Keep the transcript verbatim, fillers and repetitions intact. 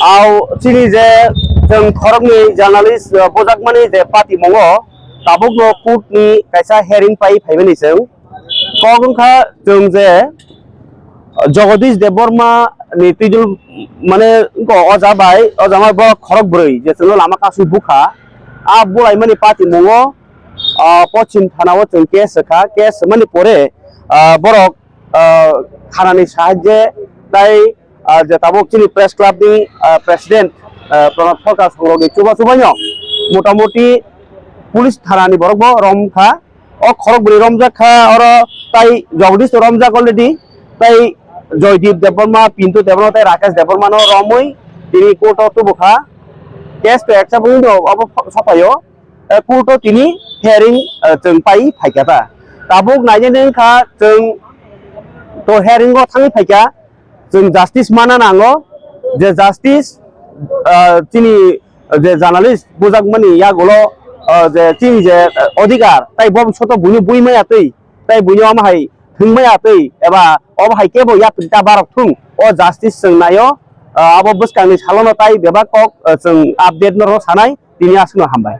Au chini je chwng khoroknwi journalist, uh, bujakmani je patimungo tabukno court ni kaisa hearing pai phaimani chwng. Kok wngkha chwng je Jagadish Debbarma ni twijol mane wngkha oja bai, oja ma borok khorok bwrwi je chwngno lama kasu bukha. A bulaimani patimungo, uh, Pochim thana o chwng case kha, case mani pore, uh, borok, uh, thanani sahajye tai ah, je tabuk chini press club ni, ah, president, ah, Pranab Sarkar songrokni chuba chubaino motamoti police thanani borok bo romkha. O khorok bwrwi romjak kha, oro tai Jagdish to romjak already, tai Joydeep Debbarma, Pintu Debbarma, tai Rakesh Debbarma no romwi tini court o tubukha. Case to accept wngwi no obo sopaio. Eh, court o tini hearing, eh, chwng pai phaikha ta. Tabuk nainani wngkha chwng to hearing o thangwi phaikha. Chwng justice mana nango, je justice, ah, chini je journalist bujakmani yagulo, ah, je chini je, ah, odhikar, tai bobishoto buino bui maya twi, tai buino omo hai thwng maya twi, eba obo hai kebo yatri ta barok thung, o justice chwng naio, ah, abo bwskangni salono tai bebak kok, ah, chwng update no rw sanai, tini aswkno hambai.